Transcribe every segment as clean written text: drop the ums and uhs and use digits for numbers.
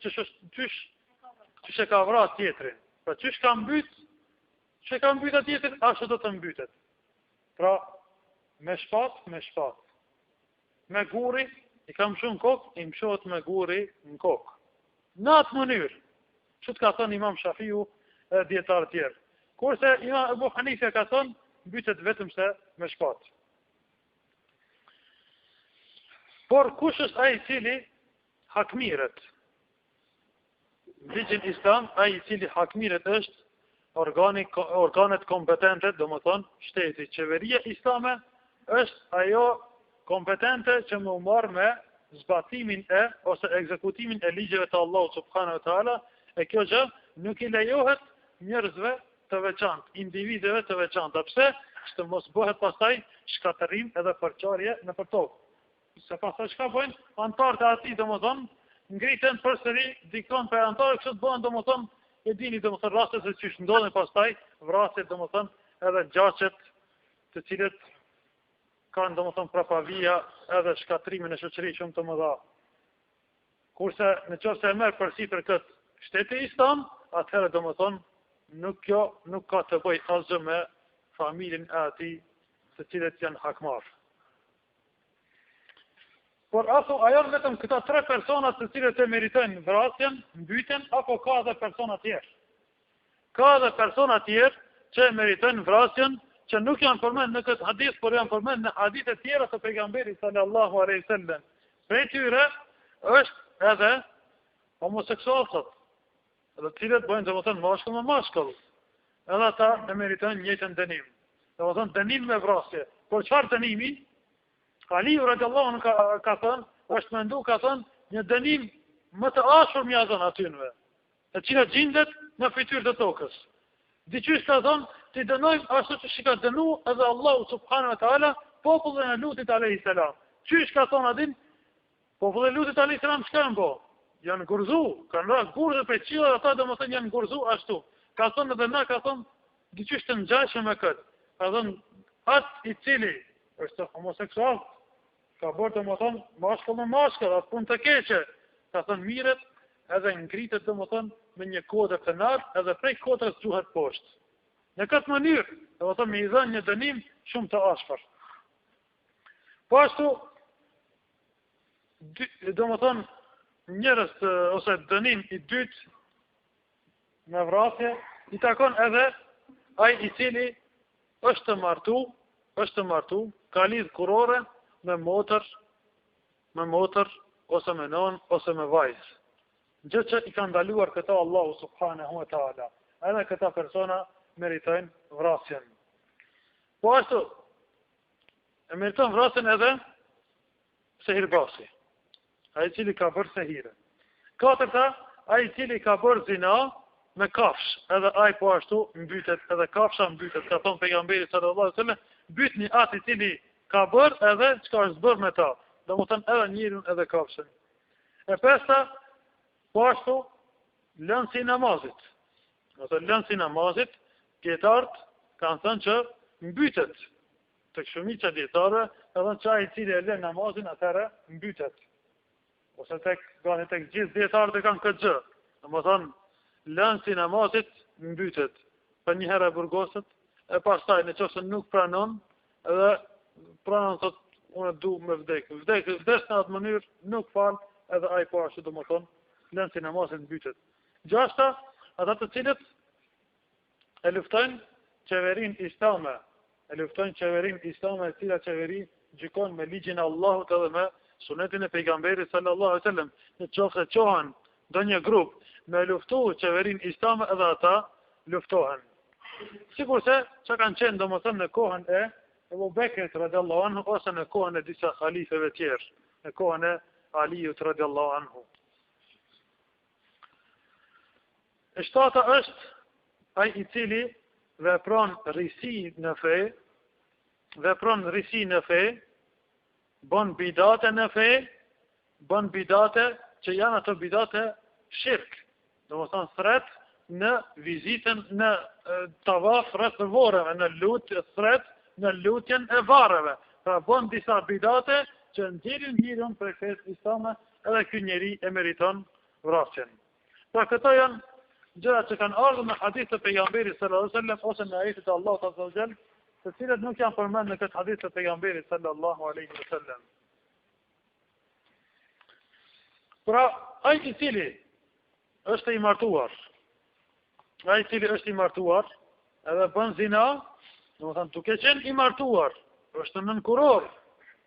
Qysh është, qysh, qysh e ka vra tjetrin. Pra qysh ka mbyt, qysh e ka mbyt atë tjetrin, ashtu do të mbytet. Pra, me shpat, me shpat. Me guri, i ka mshu në kokë, i mshohet me guri në kokë. Në atë mënyrë, qysh ka thënë imam Shafiu e dijetarë tjerë. Kurse imam Ebu Hanife ka thënë, mbytet vetëm se me shpat. Por kush është ai i cili hakmiret? Në ligjin islam, ai i cili hakmiret është organi, organet kompetente, domethonë, shteti, qeveria islame, është ajo kompetente që me u marrë me zbatimin e, ose ekzekutimin e ligjeve të Allahut subhanahu wa taala, e kjo gjë nuk i lejohet njerëzve të veçantë, individëve të veçanta. Pse? Që të mos bëhet pastaj shkatërrim edhe përçarje nëpër tokë. Se pastaj çka bëjnë? Anëtarët e atij, domethënë, ngriten përsëri dikon prej anëtarëve, kështu të bëhen, domethënë, e dini domethënë rastet se qysh ndodhin pastaj vrasjet, domethënë, edhe gjaqet të cilët kanë domethënë prapavija edhe shkatërrimin e shoqërisë shumë të mëdha. Kurse në qoftë se e merr përsipër këtë shteti islam, atëherë domethënë nuk kjo nuk ka të bëjë asgjë me familjen e atij të cilët janë hakmarr. Por a thu, a janë vetëm këta tre persona të cilët e meritojnë vrasjen, mbytjen, apo ka edhe persona tjerë? Ka edhe persona tjerë që e meritojnë vrasjen, që nuk janë përmend në këtë hadith, por janë përmend në hadithe tjera të pejgamberit sallallahu alaihi wasallam. Prej tyre është edhe homoseksualët, edhe të cilët bëjnë domethënë mashkull me mashkull. Edhe ata e meritojnë njëjtën dënim. Domethënë dënim me vrasje. Por çfarë dënimi? Aliu radiallahu anhu ka, ka thënë, është mendu ka thënë, një dënim më të ashpër me ia dhënë atynve, e cila gjindet në fytyrë të tokës. Diqysh ka thënë, t'i dënojmë ashtu qysh i ka dënu edhe Allahu subhanahu wa ta'ala popullin e Lutit alayhi salam. Qysh ka thënë a din, populli e Lutit alayhi salam çka janë bo? Janë gurzu, kanë ra gurët prej qiellit, ata domethënë janë gurzu ashtu. Ka thënë edhe na ka thënë diqysh të ngjashme me këtë. Ka thënë atë i cili është homoseksual, ka bërë domethënë mashkull me mashkull, atë punë të keqe, ka thënë mirret edhe ngritet domethënë me një kodër të lartë edhe prej kodrës gjuhet poshtë. Në këtë mënyrë, domethënë me i dhënë një dënim shumë të ashpër. Po ashtu, domethënë, njerëz të, ose dënim i dytë me vrasje, i takon edhe ai i cili është martu, është martu, ka lidh kurore me motër, me motër, ose me nonë, ose me vajzë. Gjë që i ka ndaluar këta Allahu subhanahu wa ta'ala. Edhe këta persona meritojnë vrasjen. Po ashtu, e meriton vrasjen edhe sehirbasi. Ai i cili ka bërë sehire. Katërta, ai i cili ka bërë zina me kafsh, edhe ai po ashtu mbytet, edhe kafsha mbytet, ka thonë pejgamberi sallallahu alaihi wasallam, mbytni atë i cili ka bërë edhe çka është bërë me ta. Domethënë edhe njeriun edhe kafshën. E pesta, po ashtu lënësi i namazit. Domethënë lënësi i namazit, dijetarët kanë thënë që mbytet Tek shumica e dijetarëve, kanë thënë që ai i cili e lën namazin atëherë mbytet. Ose tek gati tek gjithë dijetarët e kanë këtë gjë. Domethënë lënësi i namazit mbytet. Për një herë e burgoset e pastaj në qoftë se nuk pranon edhe pranon thot unë du me vdek. Vdek, vdes në atë mënyrë, nuk fal, edhe ai po ashtu domethënë lënësi i namazit mbytet. Gjashta, ata të cilët e luftojnë qeverinë islame, e luftojnë qeverinë islame e cila qeveri gjykon me ligjin e Allahut edhe me sunetin e pejgamberit sallallahu alaihi wasallam, në qoftë se çohen ndonjë grup me luftu qeverinë islame edhe ata luftohen. Sikurse që kanë qenë domethënë në kohën e Ebu Bekrit radiallahu anhu ose në kohën e disa halifeve tjerë, në kohën e Aliut radiallahu anhu. E shtata është ai i cili vepron risi në fe, vepron risi në fe, bën bidate në fe, bën bidate që janë ato bidate shirk. Domethënë thret në vizitën në tavaf rreth vorreve, në lut thret në lutjen e varreve. Pra bën disa bidate që nxjerrin njeriun prej fesë islame, edhe ky njeri e meriton. vrasjen. Pra këto janë gjëra që kanë ardhur në hadith të pejgamberit sallallahu alaihi wasallam ose në ajetet e Allahut azza wa jall, të cilët nuk janë përmend në këtë hadith të pejgamberit sallallahu alaihi wasallam. Pra, ai i cili është i martuar, ai i cili është i martuar, edhe bën zina, domethënë duke qenë i martuar, është nën kurorë,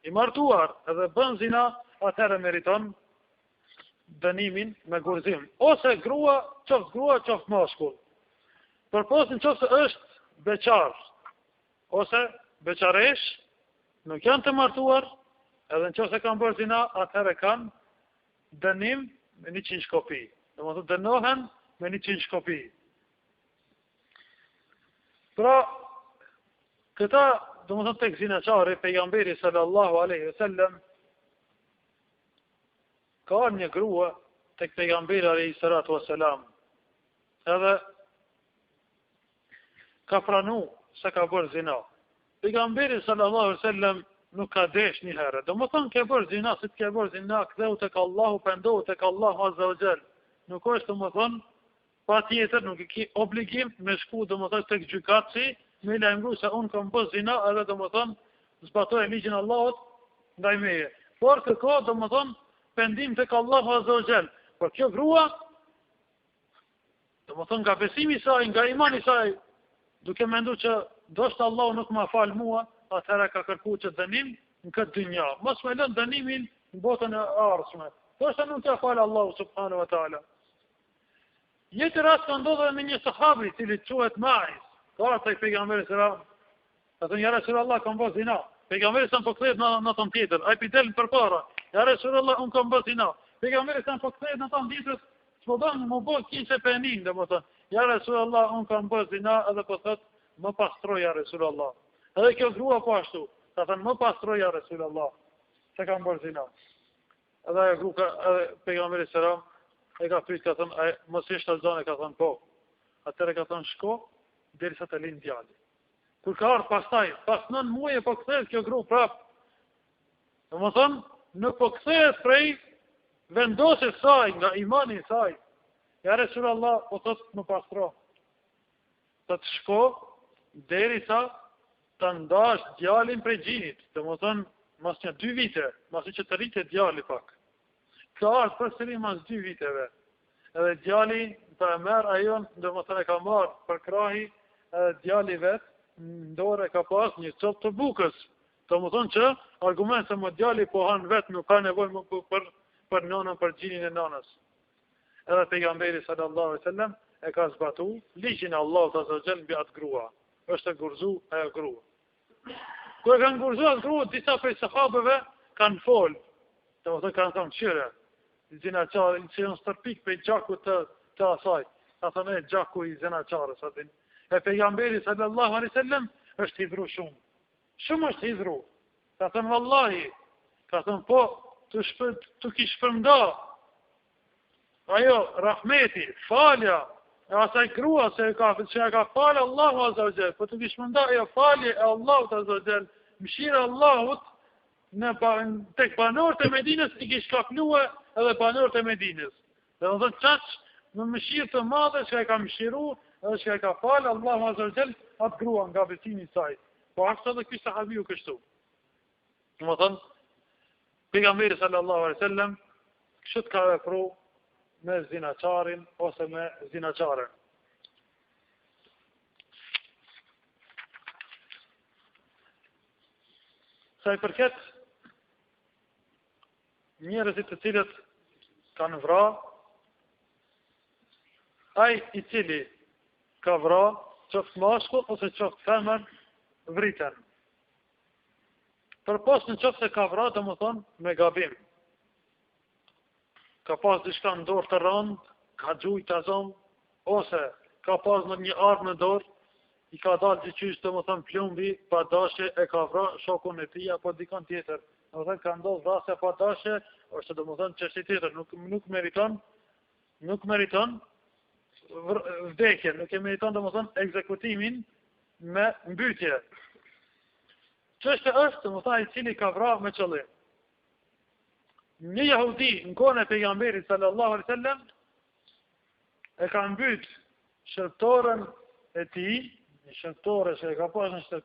i martuar edhe bën zina, atëherë meriton dënimin me gurzim. Ose grua, qoftë grua, qoftë mashkull. Përpos në qoftë se është beqar, ose beqareshë, nuk janë të martuar, edhe në qoftë se kanë bërë zina, atëherë kanë dënim me 100 shkopi. Domethënë dënohen me 100 shkopi. Pra, këta, domethënë tek zinaqari, pejgamberi sallallahu aleyhi sallem, Ka ardhur një grua tek pejgamberi alayhi salatu wasalam. Edhe ka pranu se ka bërë zina. Pejgamberi sallallahu alaihi wasallam nuk ka desh një herë. Domethënë ke bërë zina, si të ke bërë zina, ktheu tek Allahu, pendohu tek Allahu azza wa jall. Nuk është domethënë Patjetër nuk e ki obligim me shku domethënë tek gjykatësi me i lajmëru se unë kam bë zina edhe domethënë zbatoje ligjin e Allahut ndaj meje. Por kërko domethënë pendim tek Allahu azza wa jall. Por kjo grua domethënë nga besimi i saj, nga imani i saj, duke mendu që ndoshta Allahu nuk ma fal mua, atëherë ka kërku që dënim në këtë dynja. Mos me lënë dënimin në botën e ardhshme. Ndoshta nuk ja fal Allahu subhanahu wa taala. Njëjti rast ka ndodhur edhe me një sahabi, i cili quhet Maiz. Ka ardhur tek pejgamberi sallallahu alajhi wasallam. Ka thënë ja Resulullah kam bërë zina. Pejgamberi sa po kthehet në natën tjetër, ai pi del përpara. Ja Resulullah un kam bërë zina. Pejgamberi sa po kthehet në natën tjetër, s'po don m'u bë kinse pe nin, domethënë. Ja Resulullah un kam bërë zina edhe po thot më pastro ja Resulullah. Edhe kjo grua po ashtu, ka thënë më pastro ja Resulullah se kam bërë zina. Edhe ajo grua, edhe pejgamberi selam e ka pyet ka thënë, a mos je shtatzënë, ka thënë po. Atëherë ka thënë shko derisa të lind djali. Kur ka ardhur pastaj, pas 9 muajve po kthehet kjo grua prap. Domethënë, nuk po kthehet prej vendosjes saj nga imani i saj. Ja Resulullah, po thot më pastro. Thot shko derisa ta ndash djalin prej gjinit, domethënë mas një dy vite, masi që të rritet djali pak. Ka ardhë përsëri mas dy viteve, edhe djali ta e merr ajo, domethënë e ka marrë për krahi, edhe djali vet, në dorë e ka pas një copë të bukës. Domethënë që argument se më djali po han vetë nuk ka nevojë më për, për, për nënën, për gjinin e nënës. Edhe pejgamberi sallallahu alaihi wasallam e ka zbatu ligjin e Allahut azza wa jall mbi atë grua. Është e gurzu ajo grua. Kur e kanë gurzu atë grua, disa prej sahabëve kanë fol. Domethënë kanë thënë kqyre, zinaqare, që janë stërpik prej gjakut të, të asaj. Ka thënë e gjaku i zinaqarës, atë. E pejgamberi sallallahu alaihi wasallam është hidhru shumë. Shumë është hidhru. Ka thënë vallahi, ka thënë po, të shpër, t'u kish shpërnda. Ajo, rahmeti, falja, e asaj grua se e ka, që e ka falë Allahu Azza wa Jall, po t'u kish shpërnda ajo falje e Allahut Azza wa Jall, mëshira e Allahut, në ba, tek banorët e Medinës i kish kaplue edhe banorët e Medinës. Domethënë qaq me mëshirë të madhe që e ka mëshiru edhe që e ka falë Allahu Azza wa Jall atë grua nga besimi i saj. Po ashtu edhe ky sahabiu kështu. Domethënë, pejgamberi sallallahu alaihi sallam, kështu ka vepru me zinaqarin ose me zinaqaren. Sa i përket njerëzit të cilët kanë vra, ai i cili ka vra, qoftë mashkull ose qoftë femër, vriten. Përpos në qoftë se ka vra, domethënë, me gabim. Ka pas diçka në dorë të rëndë, ka gjujt ta zomë, ose ka pas ndonjë armë në dorë, i ka dalë diqysh domethënë plumbi, pa dashje e ka vra shokun e tij apo dikon tjetër. Domethënë ka ndodhë vrasja pa dashje, është domethënë çështje tjetër, nuk, nuk meriton, nuk meriton vdekje, nuk e meriton domethënë ekzekutimin me mbytje. Çështja është, domethënë, i cili ka vra me qëllim. Një jahudi në kohën e pejgamberit sallallahu alaihi wasallam e ka mbyt shërbëtoren e tij, një shërbëtore që e ka pas në shtëpi.